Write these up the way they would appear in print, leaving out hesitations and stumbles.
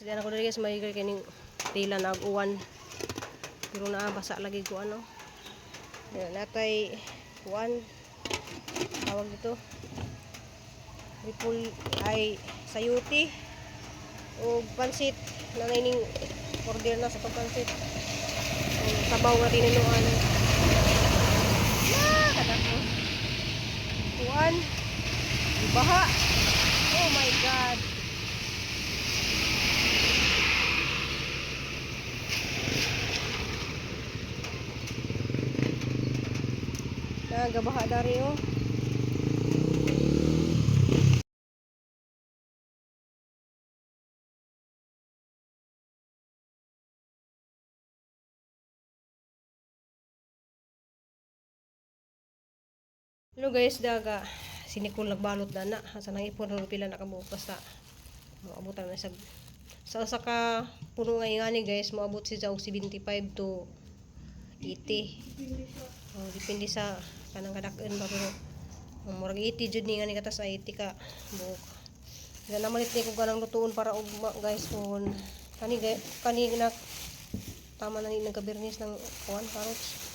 Sige na ko diri, guys, may kining tila na uwan. Pero naa basa lagi ko ano. Yan, natay kuan, tawag dito. Ripul ay sayuti o pansit na ning order na sa pagpansit. Ang sabaw nga tinunuan. Ah, kadako. Kuan. Baha. Oh my God. Nagabaha dari oh. Hello guys, daga sinikol nagbalot na na. Asa nang ipon ro pila na kabuok, basta moabot na sa usa ka puno nga ingani, guys, moabot siya og 75 to 80. Oh, depende sa kanang kadak-en ba, pero murag 80 jud ni ngani katas ay 80 ka buok. Kaya namalit ni ko ganang lutuon para ugma, guys, kung kani kani na tama na ni nagkabirnis ng kuan carrots.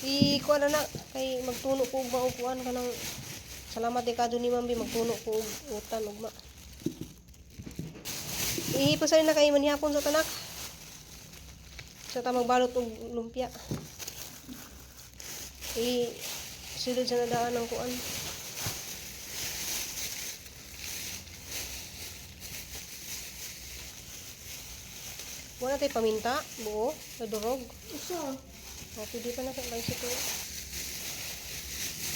I kuan na na kay magtuno ko ugma og kuan kanang salamat di kadto ni Ma'am B, magtuno ko og utan ugma. Ihipos na kay manihapon sa tanak. Sa ta magbalot og lumpia. I sulod sa nadaan ng kuan. Wala tay paminta, buo, sa durog. Usa. O, pwede pa na sa pansit ko.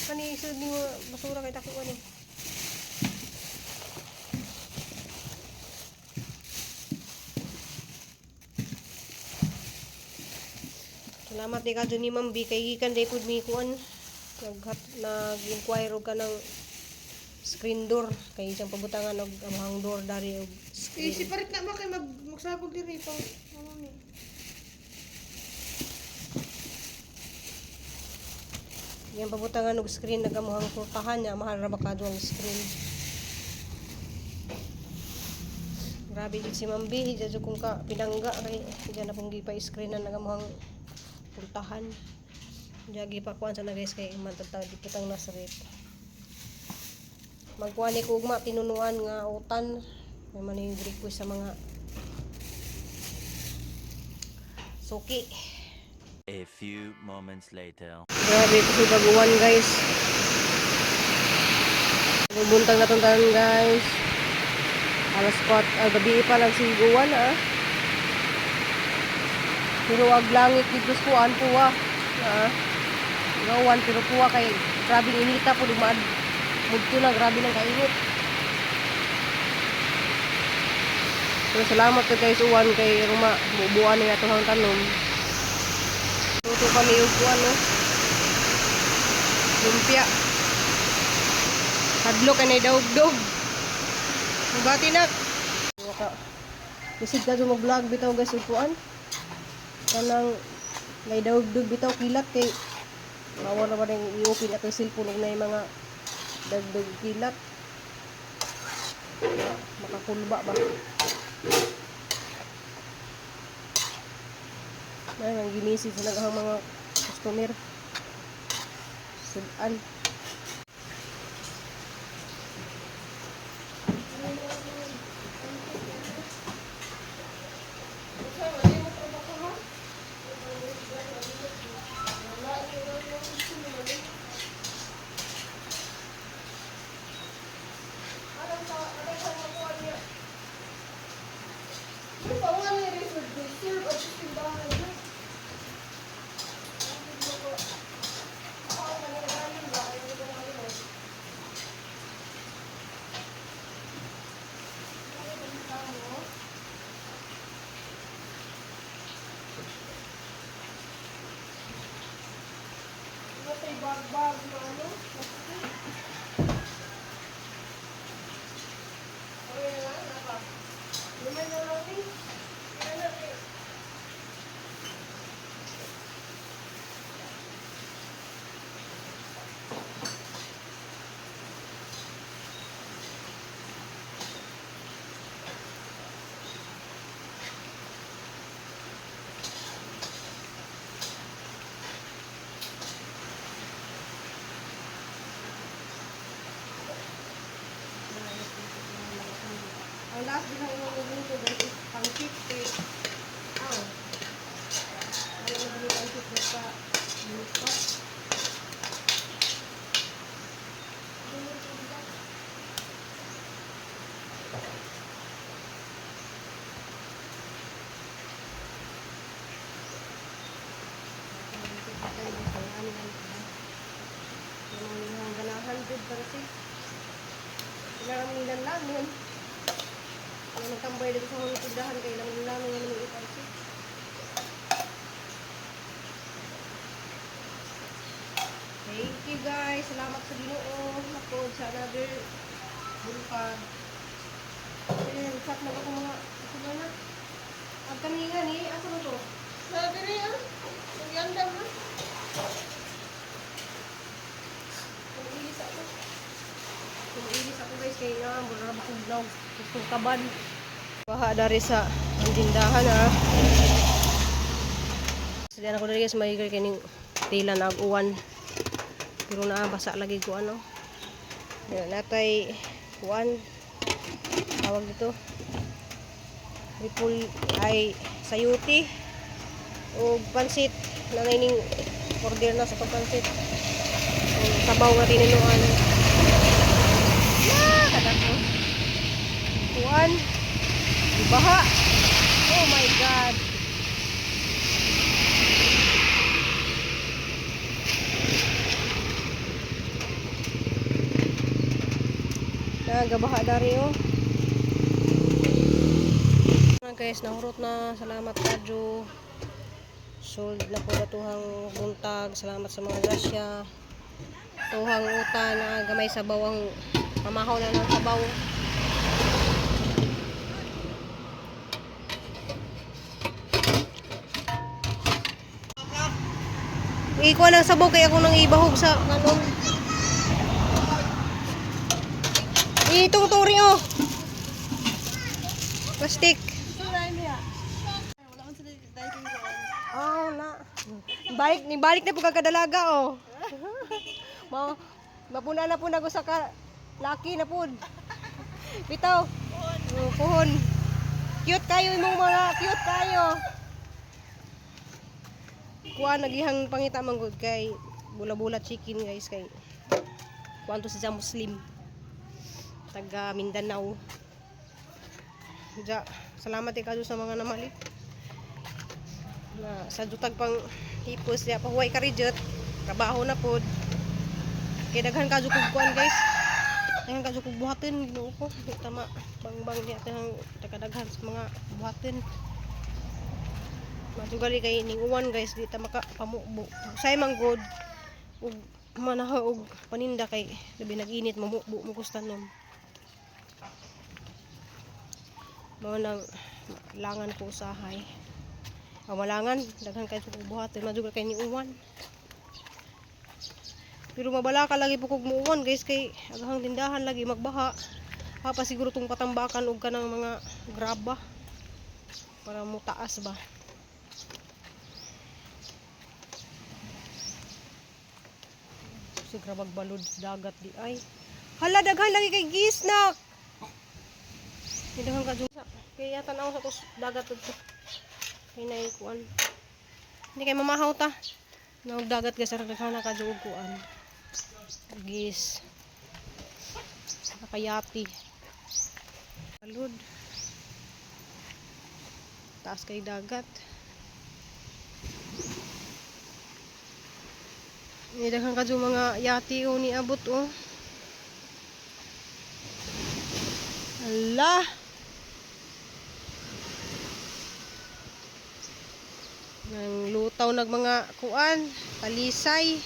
Kani isod ni mo basura kay dako ani. Salamat di ka ni Ma'am B kay gikan day pud mi kuan nag nag-inquire og kanang screen door kay isang pabutangan og amang door dari og Eh, screen. si parit na ba kay magsabog diri pang ano ni. Yang pabutangan og screen nagamuhang pultahan niya, mahal ra ba kado ang screen. Grabe jud si Ma'am B, dyan jud kung ka pinangga kay diyan na pong gipa screen na nagamuhang pultahan. Diyan gipakuan sa na, guys, kay man tagtag giputang na sa rep. Magkuan ni ko ugma tinunuan nga utan. May man yung request sa mga suki. A few moments later. Grabe ko sa baguan, guys. Buntag na itong tanan, guys. Alas 4, gabi pa lang siguan ah. Pero ag langit dito sa kuan puwa. Ah. Gawan pero puwa kay grabe inita po dumaan. Mudto na grabe nang kainit. Pero salamat to guys uwan kay ruma bubuan ni atong tanom. Luto kami og kuan no. Lumpia. Hadlo ka na dawg-dog. Mubati na. Waka. Bisig ka mag-vlog bitaw, guys, ug kuan. Kanang may dawg-dog bitaw kilat kay mawala ba rin i-open na kay cellphone ug na mga dagdog kilat. Makakulba ba? Ay, ang ginisid sa nagahang mga customer. Sudan. Bag-bag na ano. Okay na lang, napa. Lumay na lang ni. Kaya na, eh. Last din ang imong luto guys is pancit kay aw. Wala na gani pancit basta luto. Ganahan jud para si. Kailangan mo nilanlangon. Kaya nagtambay dito sa mga tindahan, kailangan nilangon nga naman ipansin. Thank you guys. Salamat sa Ginoo. Napod sa another buntag. Kaya nag-chat na ako mga asa na. Ang kaninga ni, asa mo to? Sa diri ah. Nagyandam na. Kumiilis ako. Kumiilis ako guys kay na mura ba kong vlog. Gustong kaban. Baha dari sa ang tindahan ah. So diyan ako dali guys may kining tila na uwan. Pero naa basa lagi ko ano. Yan natay kuan tawag dito. Ripul ay sayuti o pansit na ning order na sa pagpansit. Ang sabaw nga tinunuan. Ah, kadako. Kuan. Baha. Oh my God. Nagabaha dari oh. Mga guys, nahurot na. Salamat kadyo. Sold na po natuhang buntag. Salamat sa mga grasya. Tuhang uta na gamay sa bawang mamahaw na ng sabaw. Ikuha ng sabaw kaya ako nang ibahog sa kanon. Itong turi oh. Plastic. Wala man sila dahil sa Oh, na. Balik ni balik na po kagkadalaga oh. Ma mapuna na po na ko sa ka laki na po. Bitaw. Oh, puhon. Cute kayo imong mga cute kayo. Kuha nagihang pangita man gud kay bula-bula chicken guys kay kuan to siya Muslim. Taga Mindanao. Ja, salamat eh sa mga namalit na sa jutag pang hipos ya pahuway ka rijot trabaho na pod kay daghan ka kog kuan guys, daghan ka kog buhatin. Ginoo ko, di tama bangbang niya tang takadaghan sa mga buhatin. Matugali kay ning uwan guys, di ta maka pamubo say man god ug manaho og paninda kay labi nag-init mamubo mo gustanon mao nang langan ko usahay. Malangan, daghan kay kog buhaton, madugal kay ni uwan. Pero mabala ka lagi po kog muuwan guys kay aghang tindahan lagi magbaha. Pa siguro tong patambakan og kanang mga graba para mo taas ba. Siguro balod dagat di ay. Hala daghan lagi kay gisnak. Daghan ka kaya tanaw sa tos dagat dito. Kay nay kuan. Hindi kay mamahaw ta. Naog dagat guys, arang daghan na kadyo og kuan. Gis. Nakayati. Balod. Taas kay dagat. Ni daghan kadyo mga yati o niabot oh. Allah. Nang lutaw nag mga kuan, talisay.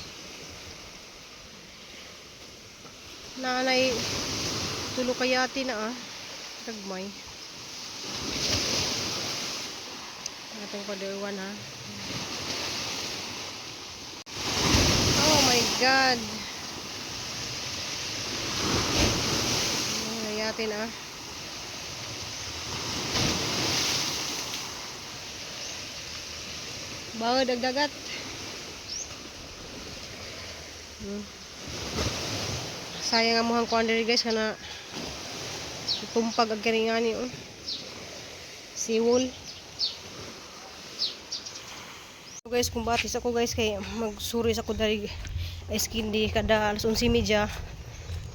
Nanay tulo kayati na ah. Kagmay. Atong paderwan ha. Oh my God. Yati na ah. Bago dagdagat. Sayang ang muhang kuan diri guys kana Tumpag ang karingani oh. Siwol. So guys, kung batis ako guys kay magsuri sa ko dari ice candy kada alas 11:30.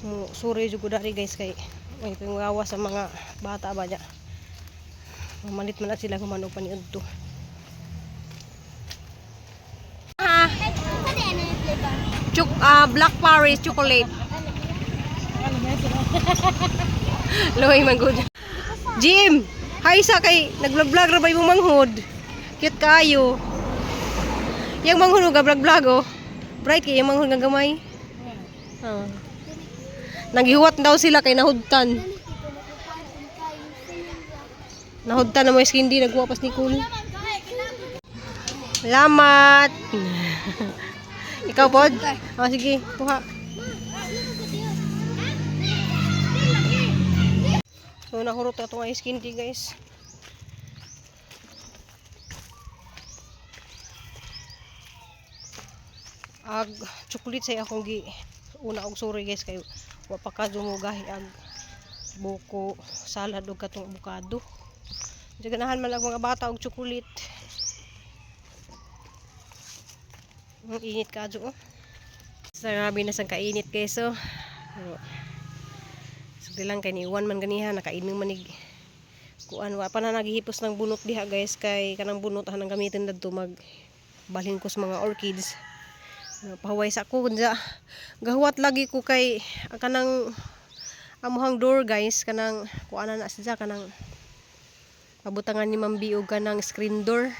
Mo suri jud ko dari guys kay ay pingawa sa mga bata ba niya. Mamalit man na sila humano pa ni udto. Ha? Chuk Black Paris chocolate. Loy man good. Jim, hi sa kay nagvlog-vlog ra ba imong manghod? Cute kaayo. Yang manghod ga vlog-vlog oh. Bright kay yung manghod nga gamay. Ah. Nagihuwat daw sila kay nahudtan. Nahudtan na mo skin di nagwa pas ni Cool. Salamat. Ikaw pod? Oh, sige, kuha. So nahurot na itong ice candy guys. Ag chocolate say akong gi una og sorry guys kay wa pa ka dumugahi ag buko salad og katong abukado. Di ganahan man ang mga bata og chocolate. Ang init kadyo oh. Sa grabe na sang kainit guys oh. Pero, sugdi lang kay ni Juan man ganiha nakainom man ig kuan wa pa na naghihipos ng bunot diha guys kay kanang bunot hanang gamitin dadto mag balhin ko sa mga orchids. Pahuway sa ako kunja gahuwat lagi ko kay ang kanang amuhang door guys kanang kuanan na siya kanang pabutangan ni Ma'am B og kanang screen door.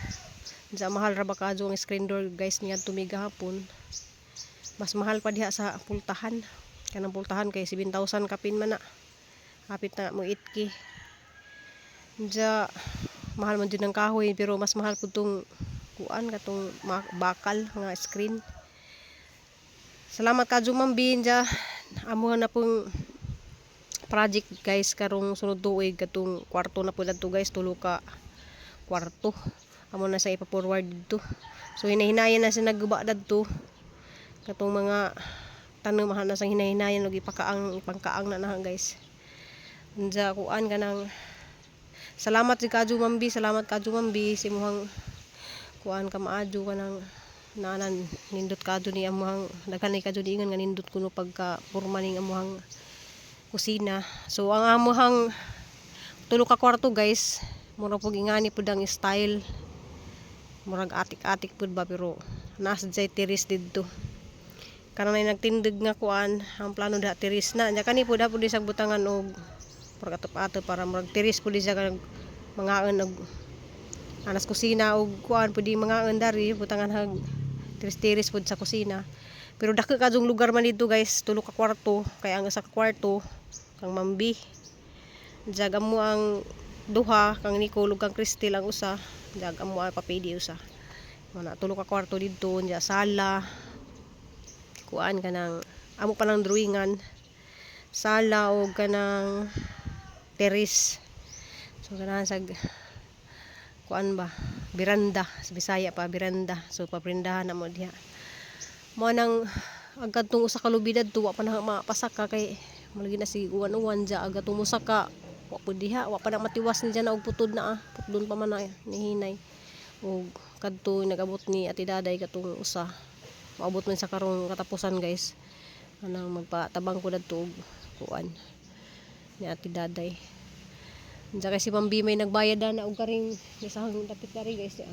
Unsa mahal ra ba kadyo ang screen door guys niya gahapon. Mas mahal pa diha sa pultahan. Kanang pultahan kay 7,000 kapin man na. Hapit na mo 8K. Unsa mahal man jud ang kahoy pero mas mahal pud tong kuan katong bakal nga screen. Salamat kadyo Ma'am B unsa amo na pong project guys karong sunod tuig katong kwarto na pud adto guys, tulo ka kwarto amo na sa ipa-forward didto. So hinahinayan na sa nagguba dadto katong mga tanom na sang hinahinayan og ipakaang ipangkaang na na guys. Unsa kuan kanang salamat si kadyo Ma'am B, salamat kadyo Ma'am B sa imuhang kuan ka maadyo kanang naanan nindot kadyo ni amuhang daghan ni kadyo diingan nga nindot kuno pagka porma ning amuhang kusina. So ang amuhang tulo ka kwarto guys, murag pug ingani pud ang style. Murag atik-atik pud ba pero nasa jay terrace didto. Karon ay nagtindig nga kuan, ang plano da terrace na. Nya kani pud pud sa butangan og murag atop-atop para murag terrace pud siya kanang mangaon og anas kusina og kuan pud mangaon dari butangan hag terrace-terrace pud sa kusina. Pero dako kadyong lugar man dito guys, tulo ka kwarto, kay ang isa ka kwarto kang Ma'am B. Jag amo ang duha kang Nicole ug kang Cristel ang usa. Jag amo ang papidi usa. Mao na tulo ka kwarto didto, nya sala. Kuan kanang amo pa lang drawingan. Sala og kanang terrace. So ganahan sag kuan ba, biranda sa Bisaya pa biranda. So paprindahan na mo diha. Mao nang ang kadtong usa ka lubi dadto wa pa na mapasaka kay malagi na si uwan-uwan dya aga tumusaka wa pud diha wa pa na matiwas ni dya na og putod na ah putdon pa man na nihinay og kadto nag-abot ni Ate Daday katong usa maabot man sa karong katapusan guys anang magpatabang ko dadto og kuan ni Ate Daday. Diyan kay si Ma'am B may nagbayad na og karing isahang dapit dari guys ya.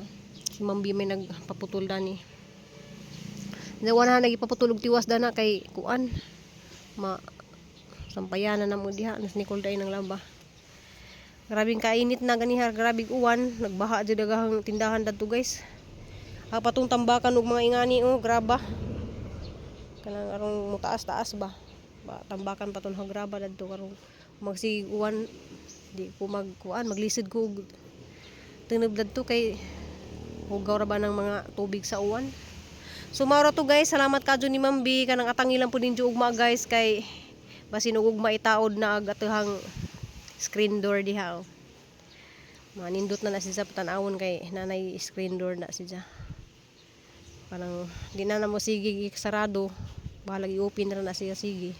Si Ma'am B may nagpaputol dani. Wala na nagipaputol og tiwas dana kay kuan ma sampayanan na mo diha nas Nicole day ng laba. Grabing kainit na ganihar, grabing uwan, nagbaha jud dagahang tindahan dadto guys. Ang patong tambakan og mga ingani oh, graba. Kanang arong mutaas-taas ba. Ba tambakan pa ton graba dadto karong magsig uwan di ko magkuan maglisod ko og tinub dadto kay hugaw ra ba ng mga tubig sa uwan. So mao ra to guys, salamat kadyo ni Ma'am B kanang atangilan po ninyo ugma guys kay basin og ugma itaod na ag atuhang screen door diha oh. Manindot na na siya tan-awon kay nanay screen door na siya. Parang di na na mo sige sarado, bahalag i-open ra na siya sige.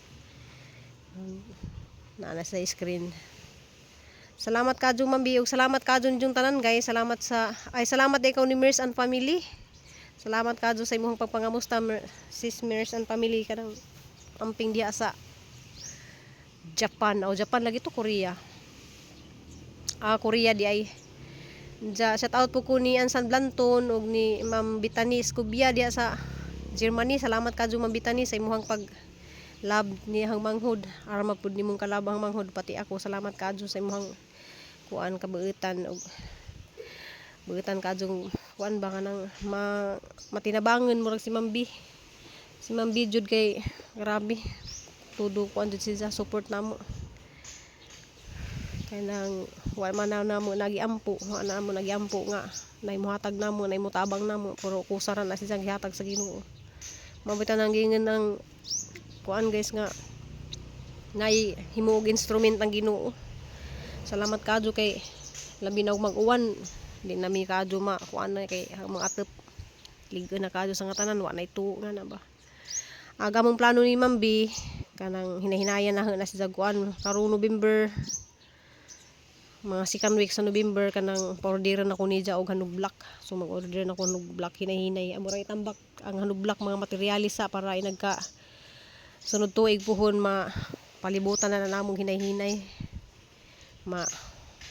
Na na sa screen. Salamat kadyo, Ma'am B, ug salamat kadyo ninyong tanan, guys. Salamat sa, ay, salamat ikaw ni Mirs and family. Salamat kadyo sa imong pagpangamusta, sis Mirs and family, kanang amping diha sa Japan. O Japan lagi to, Korea. Ah, Korea di ay. Ja, shout out po ko ni Ansan Blanton ug ni Ma'am Bitanis Cubia diha sa Germany. Salamat kadyo, Ma'am Bitanis, sa imong pag love niyang manghod. Aron pud nimong kalabang manghod pati ako. Salamat kadyo sa imong kuan, kabuutan ug buutan kadyo, kuan ba, kanang matinabangan murag si Ma'am B. Si Ma'am B jud kay grabe. Tudo kuan jud siya, support namo. Kay nang wa man na namo nagiampo, wa na namo nagiampo nga nay muhatag namo, nay mutabang namo, pero kusa ra na siya gihatag sa Ginoo. Mabuta nang giingon ng kuan, guys, nga nay himuog instrument ang Ginoo. Salamat kadyo kay labi na og mag-uwan, di na mi kadyo ma kuan na kay ang mga atep ligo na kadyo sa nga tanan, wa nay tuo nga na ba. Aga mong plano ni Ma'am B, kanang hinahinayan na na si Jaguan karon November, mga second week sa November, kanang pa-order na ko niya og hanublak. So mag-order na ko hanublak hinay-hinay. Amo ra itambak ang hanublak, mga materyales sa para inagka sunod tuig puhon ma palibutan na namong hinay-hinay. Ma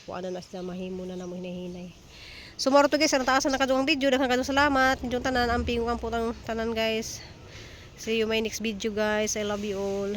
kuan na na siya, mahimo na namo hinay-hinay. So mao to, guys, ang taasan na kadto ang video. Daghang kadto salamat. Inyong tanan, amping ang putang tanan, guys. See you my next video, guys. I love you all.